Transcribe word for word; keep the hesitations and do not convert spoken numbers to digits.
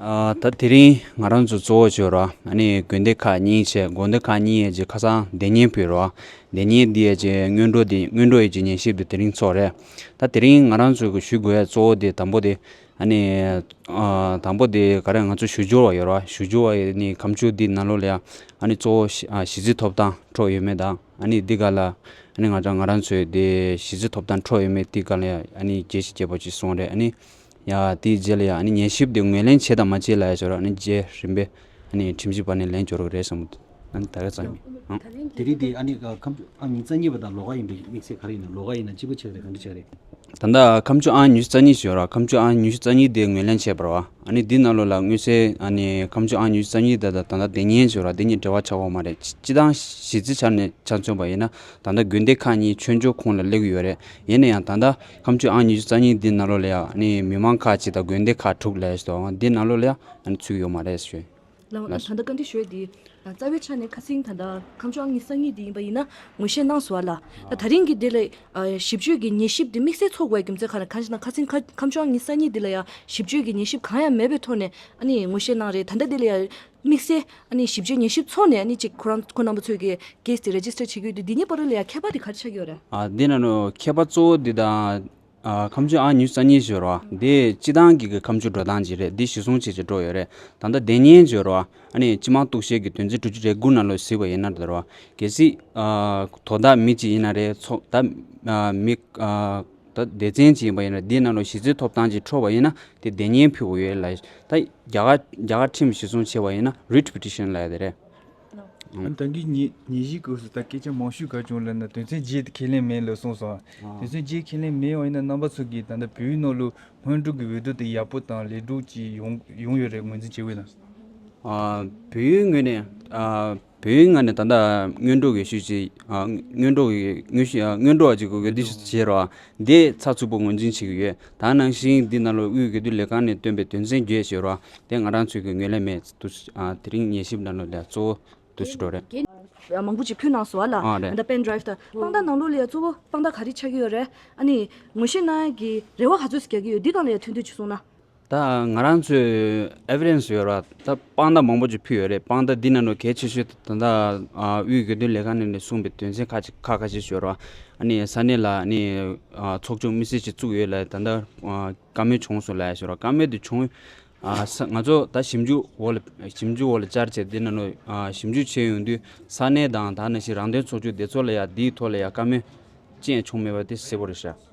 ཨ། ད་དེ་རིང་ང་རང་ཚོ་གཙོ་བོ་བྱས་ར། ཨ་ནི་དགོན་སྡེ་ཁག་གཉིས་བྱས། དགོན་སྡེ་ཁག་གཉིས་ཡས་ཀྱི་ཁ་སང་སྡེ་བརྙན་ཕུལ་ར། སྡེ་བརྙན་འདི་ཡས་ཀྱི་སྔོན་འགྲོ་འདི། སྔོན་འགྲོ་ཡས་ཀྱི་ཉན་ཞིབ་འདི་དེ་རིང་ཚོགས་རེད། ད་དེ་རིང་ང་རང་ཚོ་གི་ཞུ་དགོས་ཡ་གཙོ་བོ་འདི། དང་པོ་འདི། ཨ་ནི། ཨ། དང་པོ་འདི་ག་རེ། ང་ཚོ་ཞུ་སྦྱོར་བ་ཡོད་ར། ཞུ་སྦྱོར་བ་ཡས་ནི་ཁ་མཆུ་འདི་ནང་ལོགས་ལ་ཡ། ཨ་ནི་གཙོ་བོ་གཞི། ཨ། གཞི་རྩའི་ཐོབ་ཐང་འཕྲོག་ཡོད་མེད་དང་། ཨ་ནི་འདི་ག་ལ། ཨ་ནི་ང་ཚོ། ང་རང་ཚོའི་འདི་གཞི་རྩའི་ཐོབ་ཐང་འཕྲོག་ཡོད་མེད་འདི་ག་ལ་ཡ། ཨ་ནི་རྒྱས་བཤད་རྒྱས་པོ་ཅིག་གསུངས་རེད། ཨ་ནི། ཡ། དེའི་རྗེས་ལ་ཡ། ཨ་ནི་ཉན་ཞིབ་དེ་ངོས་ལེན་བྱས་དང་མ་བྱས་ལ་ཡ་ཞོར། ཨ་ནི་རྗེས་རིམ་པས། ཨ་ནི་ཁྲིམས་ཞིབ་པ་ནས་ལན་འབྱོར་གི་རེད་བསམ། ཨ་ནི་ད་ག་ཙམ་ཡིན། ཨང་། དེ་རིང་དེ། ཨ་ནི་ཁ་མཆུ་ཨང་ཉི་ཤུ་རྩ་གཉིས་པ་དང་ལོགས་ཀ་ཡིན་པའི་དམིགས་བསལ་ག་རེ་ཡིན་ན། ལོགས་ཀ་ཡིན་ན་གཅིག་པ་ཆགས་རེད། ག་འདྲ་ཆགས་རེད། ད་ལྟ་ཁ་མཆུ་ཨང་ཉི་ཤུ་རྩ་གཉིས་ཞོར་ར། ཁ་མཆུ་ཨང་ཉི་ཤུ་རྩ་གཉིས་དེ་ངོས་ལེན་བྱས་པ་རེད་བ། ཨ་ནི་འདི་ནང་ལོགས་ལ་མངོན་གསལ། ཨ་ནི་ཁ་མཆུ་ཨང་ཉི་ཤུ་རྩ་གཉིས་དེ་དང་ད་ལྟ་སྡེ་བརྙན་ཞོར་ར། འདི་གཉིས་འབྲེལ་བ་ཆགས་ཡོད་མ་རེད། སྤྱི་སྤྱི་བཏང་གཞི་རྩའི་ཆ་ནས་ཆ་མཚོན་པ་ཡིན་ན། ད་ལྟ་དགོན་སྡེ་ཁག་གཉིས་ཆོས་འབྱོར་ཁོངས་ལ་སླེབས་ཀྱི་ཡོད་རེད། ཡིན་ན་ཡང་ད་ལྟ་ཁ་མཆུ་ཨང་ཉི་ཤུ་རྩ་གཉིས་འདི་ནང་ལོགས་ལ་ཡ། ཨ་ནི་མི་མང་ཁག་ཅིག་དང་དགོན་སྡེ་ཁག་དྲུག་ལ་ཡ་ཞིག་འདུག། འདི་ནང་ལོགས་ལ་ཡ། ཨ་ནི་ཚུད་ཡོད་མ་རེད་ཞུ། ལགས། ལགས། ད་ལྟ་བཀའ་འདྲི་ཞུ་ཡས་འདི། ཨ། རྩ་བའི་ཆ་ནས་ཁ་སང་ད་ལྟ་ཁ་མཆུ་ཨང་ཉི་ཤུ་རྩ་གཉིས་འདི་ཡིན་པ་ཡིན་ན་ངོ་ཤེས་གནང་སོང་བ་ལ། ད་དེ་རིང་གི་འདི་ལ། ཨ། ཞིབ་དཔྱོད་ཀྱི་ཉན་ཞིབ་འདི་དམིགས་བསལ་ཚོགས་དགོས་རྒྱུ་མཚན་ག་རེ། གང་ཞེ་ན་ཁ་སང་ཁ་ཁ་མཆུ་ཨང་ཉི་ཤུ་རྩ་གཉིས་འདི་ལ་ཡ་ཞིབ་དཔྱོད་ཀྱི་ཉན་ཞིབ་གང་ཡང་མེད་པའི་ཐོག་ནས་ཨ་ནི་ངོ་ཤེས་གནང་རེད། ད་ལྟ་འདི་ལ་ཡ་དམིགས་བསལ་ཨ་ནི་ཞིབ་དཔྱོད་ཉན་ཞིབ་ཚོགས་ནས། ཨ་ནི་ཅིག་ཁོ་རང་ཁོང་རྣམ་པ་ཚོས་ཀྱི་ཀེ་སི་དེ་རེ་ཇི་སི་ཊར་བྱེད་ཀྱི་ཡོད་དུས། འདི་གཉིས་བར་ལ་ཡ་ཁྱད་པར་དེ་ག་རེ་ཆགས་ཀྱི་ཡོད་རེད། ཨ། འདི་ནང་ལོགས་ཁྱད་པར་གཙོ་བོ་འདི་དང་། ཨ། ཁ་མཆུ་ཨང་ཉི་ཤུ་རྩ་གཉིས་ཞོར་ར། འདི་སྤྱི་བཏང་གི་གི་ཁ་མཆུ་འགྲོ་སྟངས་ཅིག་རེད། འདི་གཞི་བཟུང་བྱས་བྱས་འགྲོ་ཡོད་རེད། ད་ལྟ་སྡེ་བརྙན་ཞོར་ར། ཨ་ནི་སྤྱི་དམངས་གཏུག་བཤེར་གྱི་དོན་ཚན་དྲུག་ཅུ་རེ་དགུ་ནང་ལོགས་གཟིགས་པ་ཡིན་ན་རེད་ར། གལ་སྲིད། ཨ། དོ་བདག་མི་གཅིག་ཡིན་ན་རེད། ཚོགས། ད། ཨ། མི། ཨ། ད་སྡེ་ཚན་གཅིག་ཡིན་པ་ཡིན་ན། འདི་ནང་ལོགས་གཞི་རྩའི་ཐོབ་ཐང་ཅིག་འཕྲོག་པ་ཡིན་ན་དེ་སྡེ་བརྙན་ཕུལ་དགོས་ཡོད་ལ། ད་རྒྱ་གར། རྒྱ་གར་ཁྲིམས་གཞིར་བཟུང་བྱས་པ་ཡིན་ན་རིཊ་པི་ཊི་ཤན་ལབ་ཡ་དེ་རེད། ཨ། ད་གིན་ཉེ་ཉེ་གཞིའི་སྐབས་སུ་ད་སྐད་ཆ་མང་ཤོས་ག་བྱུང་ལབ་ན། དོན་ཚན་བརྒྱད་དེ་ཁས་ལེན་མེད་ལབ་གསུངས་སོང་། ཨ། དོན་ཚན་བརྒྱད་ཁས་ལེན་མེད་པ་ཡིན་ན། རྣམ་པ་ཚོ་གིས་ད་ལྟ་བོད་ཡིག་ནང་ལོགས་སྔོན་འགྲོ་གི་འོས་བསྡུ་དེ་ཡག་པོ་དང་ལེགས་གྲུབ་ཅིག་ཡོང་ཡོང་ཡོད་རེད། ངོས་འཛིན་བྱེད་འོས་ན། ཨ། བོད་ཡིག་ངོས་ནས། ཨ། བོད་ཡིག་ངོས་ནས་ད་ལྟ་སྔོན་འགྲོ་གི་ཞུ་ཅིག། ཨ། སྔོན་འགྲོ་གི་དངོས་གཞི། ཨ། སྔོན་འགྲོ་བ་ཅིག་གི་འོས་བསྡུ་ཞུ་བྱས་རོགས། འདི་ཚགས་ཚུད་པོ་ངོས་འཛིན་བྱེད་ཀྱི་ཡོད། ད་ནང་བཞིན་འདི་ནང་ལོགས་དབུས་འོས་བསྡུ་ལས་ཁང་ནས་བཏོན་པའི་དོན་ཚན་བརྒྱད་ཞུ་རོགས། དེ་ང་རང་ཚོས་ཀྱི་ངོས་ལེན་མེད་དུ། ཨ། དེ་རིང་ཉན་ཞིབ་ནང་ལོགས་ལ་གཙོ་བོ་དུ་ཞུ་འགྲོ་རེད། མང་པོ་ཅིག་ཕུལ་གནང་སོང་བ་ལ། ཨ། རེད། ད་པེན་ཌ་རའིབ་དང་དཔང་རྟགས་ནང་ལོགས་ལ་ཡ་གཙོ་བོ་དཔང་རྟགས་ག་རེ་ཆགས་ཀྱི་ཡོད་རེད། ཨ་ནི་ངོ་ཤེས་གནང་ཡ་གི་རེ་བ་ག་ཚོད་ཅིག་རྒྱག་གི་ཡོད། འདི་སྒང་ལ་ཡ་ཐུང་ཐུང་ཅིག་གསུངས་ན། ད་ང་རང་ཚོའི་ཨེ་བི་ཌེན་སི་ཡོད་ར། ད་དཔང་རྟགས་མང་པོ་ཅིག་ཕུལ་ཡོད་རེད། དཔང་རྟགས་འདི་ནང་ལོགས་གལ་ཆེ་ཤོས་ད་ལྟ། ཨ། དབུས་འོས་བསྡུ་ལས་ཁང་ནས་ནས་གསུངས་པའི་དོན་ཚན་ཁག་ཅིག་ཁག་ཁ་ཤས་ཤིག་ཡོད་ར། ཨ་ནི་ས་གནས་ལ། ཨ་ནི། ཨ། ཚོགས་ཆུང་དམིགས་བསལ་ཅིག་བཙུགས་ཡོད་ལ། ད་ལྟ། ཨ། བཀའ་མོལ་བྱུང་སོང་ལ་ཡ་ཞུ་ར། བཀའ་མོལ་དེ་བྱུང་། ཨ། ས། ང་ཚོ་ད་ཞིབ་འཇུག་འོག་ལ། ཞིབ་འཇུག་འོག་ལ་བཅར་བྱས། འདི་ནང་ལོགས། ཨ། ཞིབ་འཇུག་བྱས་ཡོང་དུས་ས་གནས་དང་ད་ནང་བཞིན་རང་དོན་ཚོགས་ཆུང་དེ་ཚོ་ལ་ཡ་འདིའི་ཐོག་ལ་ཡ་བཀའ་མོལ་ཅི་ཡང་བྱུང་མེད་པ་དེ་གསལ་པོ་རེད་ཤག།